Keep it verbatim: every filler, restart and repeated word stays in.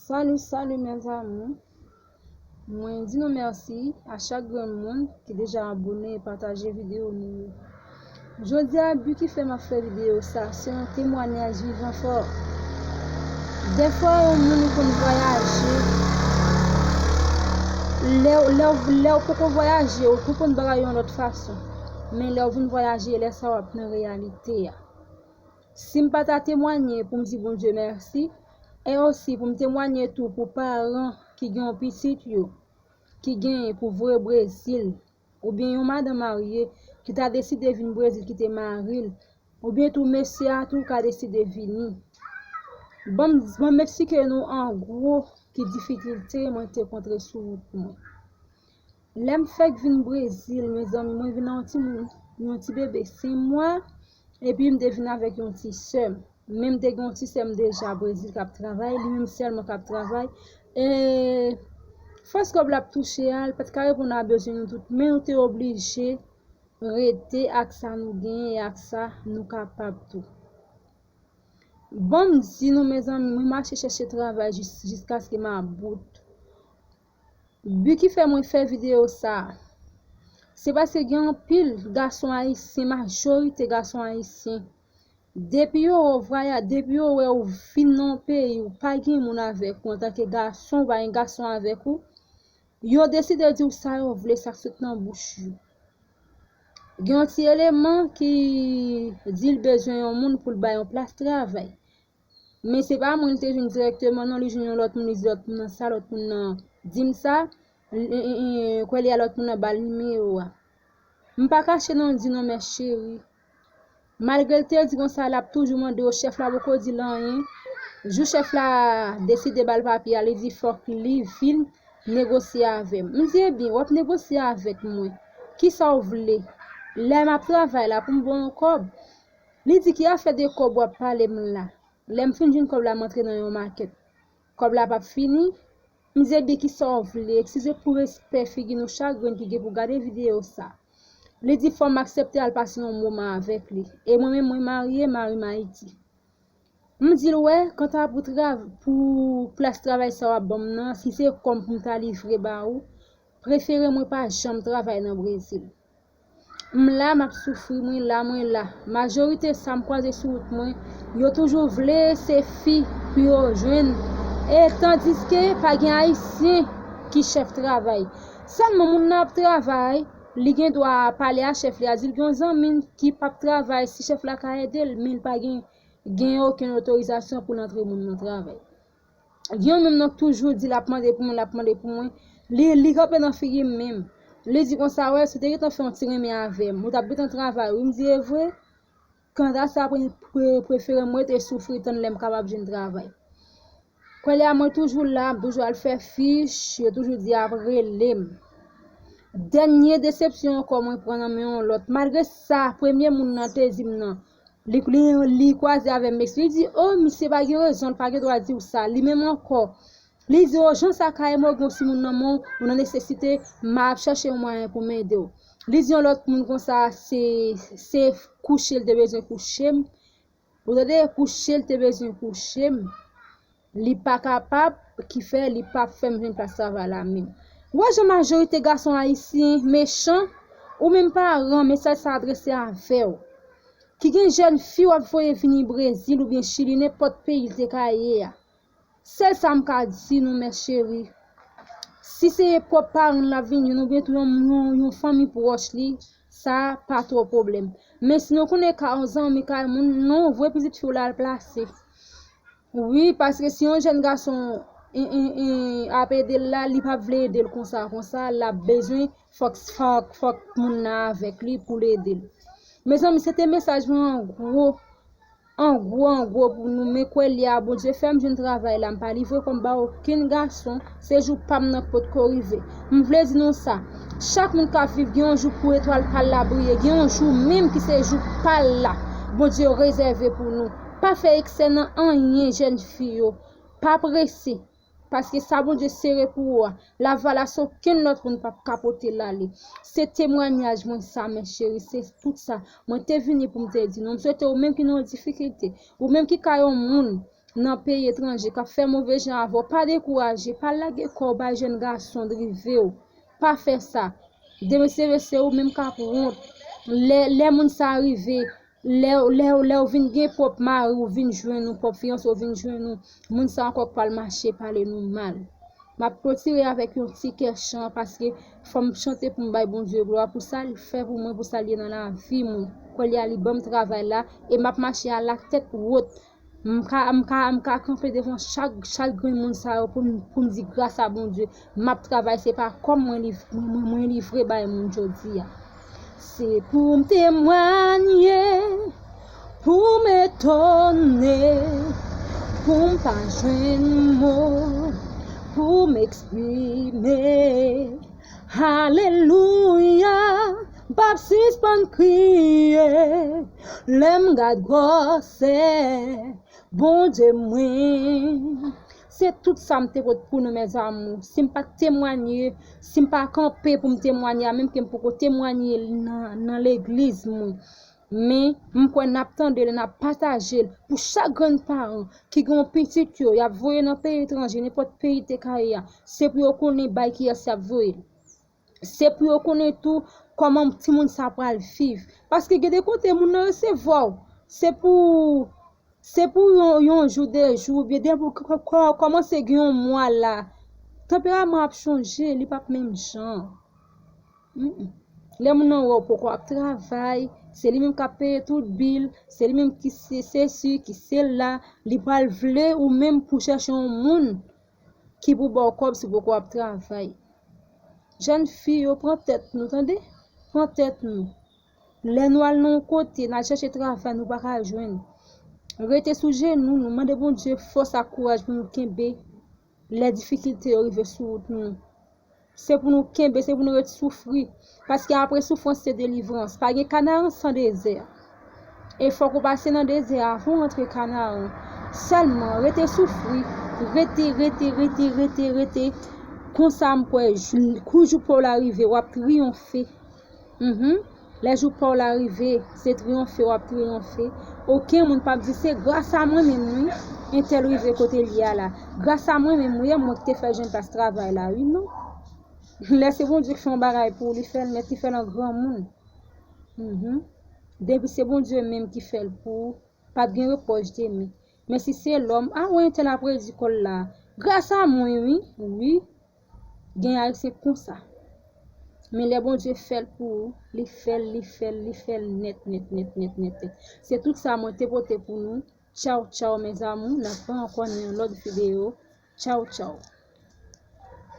Salut, salut mes amours. Mwen di nou mèsi a chak grenn moun ki deja abone e pataje videyo nou yo. Jodi a, bi ki fè m ap fè videyo sa, se yon temwanyaj vivan fò. Dèfwa, yon moun ou konn vwayaje, lè, lè, lè w poko vwayaje, ou konprann bagay yon lòt fason. Men lè w vin vwayaje, lè sa w ap nan reyalite a. Si m pa ta temwanye pou m di Bondye mèsi, e osi pou m temwanye tou pou paran ki gen yon pitit yo, ki genyen pou voye Brezil, oubyen yon madanm marye ki ta deside vin Brezil kite mari l, oubyen tou mesye a tou ka deside vini. Ban m, ban m eksplike nou an gwo ki difikilte mwen te kontre sou wout mwen. Lè m fèk vin Brezil, mezanmi, mwen vin an yon timoun, yon ti bebe senk mwa, epi m te vin avèk yon ti sè m. Men m te gen yon ti sè m deja Brezil k ap travay, li menm sèlman k ap travay. E fòs kòb la ap touche a, li pa t ka reponn a bezwen nou tout, men nou te oblije rete ak sa nou genyen e ak sa nou kapab tou. Ban m di nou, mezanmi, mwen mache chèche travay jis, jiskaske m about. Bi ki fè mwen fè videyo sa a, se paske gen anpil gason ayisyen, majorite gason ayisyen, depi yo wè w vwaya-, depi yo wè ou vin nan yon peyi, ou pa gen moun avèk ou antanke gason, ou pa gen gason avèk ou, yo deside di w sa yo vle, sa k sot nan bouch yo. Gen yon ti eleman ki di l bezwen yon moun pou l bay yon plas travay. Men se pa mwen li te jwenn dirèkteman, non, li jwenn yon lòt moun, li di lòt moun nan sa, lòt moun nan di m sa, l-, e, e, e, kwè li a lòt moun nan ba l nimewo a. M pa kache non, di non, mè cheri. Malgre l te di konsa, l ap toujou mande yo, chèf la poko di l anyen. Jou chèf la deside ba l papye a, li di fòk li vin negosye avè m. M di, ebyen, w ap negosye avèk mwen. Kisa w vle? Lè m ap travay la pou m ba w yon kòb. Li di, ki afè de kòb w ap pale m la? Lè m fin jwenn kòb la, m antre nan yon makèt. Kòb la p ap fini. M di, ebyen, kisa w vle? Eskize pou respè figi nou chak grenn ki gen pou gade videyo sa. Li di fò m aksepte al pase yon moman avèk li. E mwen menm, mwen marye, mari m Ayiti. M di l, wè, kanta pou trav-, pou plas travay sa w ap ban m nan, si se kòm pou m ta livre ba ou, prefere mwen pa janm travay nan Brezil. M la, m ap soufri, mwen la, mwen la. Majorite sa m kwaze sou wout mwen, yo toujou vle se fi pou yo jwenn. E tandiske pa gen Ayisyen ki chèf travay. Sèlman moun nan ap travay, li gen dwa pale a chèf li a, di l gen yon zanmi l ki p ap travay, si chèf la ka ede l, men l pa gen, gen okenn otorizasyon pou l antre moun nan travay. Gen yon menm nan k toujou di l ap mande pou mwen, l ap mande pou mwen. Li, li kanpe nan figi m menm. Li di konsa, wè, si w te gentan fè yon ti renmen avè m, ou t ap gentan travay, wi. M di, e vre? Kanta sa, pre-, pre-, prefere m rete soufri tann lè m kapab jwenn travay. Kwè lè a mwen toujou la, m toujou al fè fich, yo toujou di y ap rele m. Dènye desepsyon ankò mwen pran nan men yon lòt. Malgre sa, premye moun nan te di m nan, li, li, li kwaze avè m, li di, o, misye pa gen rezon, l pa gen dwa di w sa. Li menm ankò, li di, o, jan sa ka ye, mwen gen yon timoun nan men w, ou nan nesesite, m ap chache yon mwayen pou m ede w. Li di yon lòt moun konsa, se, se kouche l te bezwen kouche m. Ou tande, kouche l te bezwen kouche m. Li pa kapab, ki fè li pa fè m jwenn plas travay la menm. Ou wè jan majorite gason ayisyen mechan, ou menm paran, mesaj sa adrese avè w. Ki gen jèn fi w ap voye vini Brezil oubyen Chili, nenpòt peyi l te ka ye a. Sèl sa m ka di nou, mè cheri, si se pwòp paran l ap vin jwenn oubyen tou yon, yon, yon fanmi pwòch li, sa pa twò pwoblèm. Men si nou konnen ka yon zanmi, ka yon moun, non, voye pitit fi w la al plase. Wi, paske si yon jèn gason, en, en, en, ap ede l la, li p ap vle ede l konsa, konsa, l ap bezwen, fòk, fòk, fòk moun nan avèk li pou l ede l. Mezanmi, se te mesaj mwen an gwo, an gwo, an gwo pou nou. Men kwè lè a, Bondye fè m jwenn travay la, m pa livre kò m ba okenn gason, se jou pa m nan k potko rive. M vle di nou sa, chak moun k ap viv, gen yon jou pou etwal pa l la briye, gen yon jou menm ki se jou pa l la, Bondye rezève pou nou. Pa fè eksè nan anyen, jèn fi yo. Pa prese. Paske sa Bondye sere pou ou a, l ap vale a, se okenn lòt moun p ap ka pote l ale. Se temwanyaj mwen sa, mè cheri, se tout sa. Mwen te vini pou m te di nou. M swete ou menm ki nan yon difikilte, ou menm ki ka yon moun, nan peyi etranje k ap fè move jan avè w, pa dekouraje, pa lage kò w bay jèn gason drive w. Pa fè sa. Demen se vre se ou menm k ap wont. Lè, lè moun sa rive, lè, lè, lè w vin gen pwòp mari w vin jwenn ou, pwòp fiyanse w vin jwenn ou, moun sa ankò k pral mache pale nou mal. M ap klotire avèk yon ti kè chan paske fò m chante pou m bay Bondye glwa pou sa l fè pou mwen, pou sa l ye nan lavi mwen. Kounye a li ban m travay la e m ap mache a la tèt wot. M ka, m ka, m ka kanpe devan chak, chak grenn moun sa yo pou m, pou m di gras a Bondye. M ap travay, se pa kò m mwen liv-, mwen, mwen, mwen livre bay moun jodi a. Se pou m temwanye, pou m etone, pou m pa jwenn mo, pou m eksprime. Alelouya, m p ap sispann kriye, lè m gad gwosè Bondye mwen. Se tout sa m te pot pou nou, mes amours. Si m pa t temwanye, si m pa kanpe pou m temwanye a, menm ke m poko temwanye nan, nan legliz mwen. Men, m kwè n ap tande l, n ap pataje l pou chak grenn paran ki gen yon pitit yo, y ap voye nan peyi etranje, nenpòt peyi te ka ye a. Se pou yo konnen bay kiyès y ap voye l. Se pou yo konnen tou kòman timoun sa pral viv. Paske gen de kote moun nan resevwa w. Se pou, se pou yon, yon jou, de jou, oubyen depi w k-, k-, k-, kòmanse gen yon mwa la, tanperaman ap chanje, li p ap menm jan. Mm, mm. Lè moun nan wè w poko ap travay, se li menm k ap peye tout bil, se li menm ki se, se si, ki se la, li pral vle ou menm pou chèche yon moun ki pou ba w kòb si w poko ap travay. Jèn fi yo, pran tèt nou, tande? Pran tèt nou. Lè nou al nan yon kote, n al chèche travay, nou pa ka jwenn. Rete sou jenou nou, mande Bondye fòs ak kouraj pou nou kenbe lè difikilte yo rive sou wout nou. Se pou nou kenbe, se pou nou ret soufri. Paske apre soufrans se delivrans. Pa gen Kanaran san dezè. E fòk ou pase nan dezè avan w antre Kanaran. Sèlman, rete soufri, rete, rete, rete, rete, rete. Konsa m kwè, jou, kou jou pa w la rive, w ap triyonfe. Mhm. Lè jou pa w la rive, se triyonfe w ap triyonfe. Okenn moun p ap di se gras a mwen menm wi, entèl rive kote l ye a la. Gras a mwen menm wi, e mwen ki te fè jèn plas travay la wi, non. Lè se Bondye ki fè yon bagay pou ou, li fè l nèt, li fè l an granmoun. Mhm. Depi se Bondye menm ki fè l pou ou, p ap gen repwòch demen. Men si se lòm, a wè entèl ap redi kò l la. Gras a mwen wi, wi. Gen Ayisyen konsa. Men lè Bondye fè l pou ou, li fè l, li fè l, li fè l nèt, nèt, nèt, nèt, nèt, nèt. Se tout sa mwen te pote pou nou. Tchaw, tchaw, mes amours. N ap wè ankò nan yon lòt videyo. Tchaw, tchaw.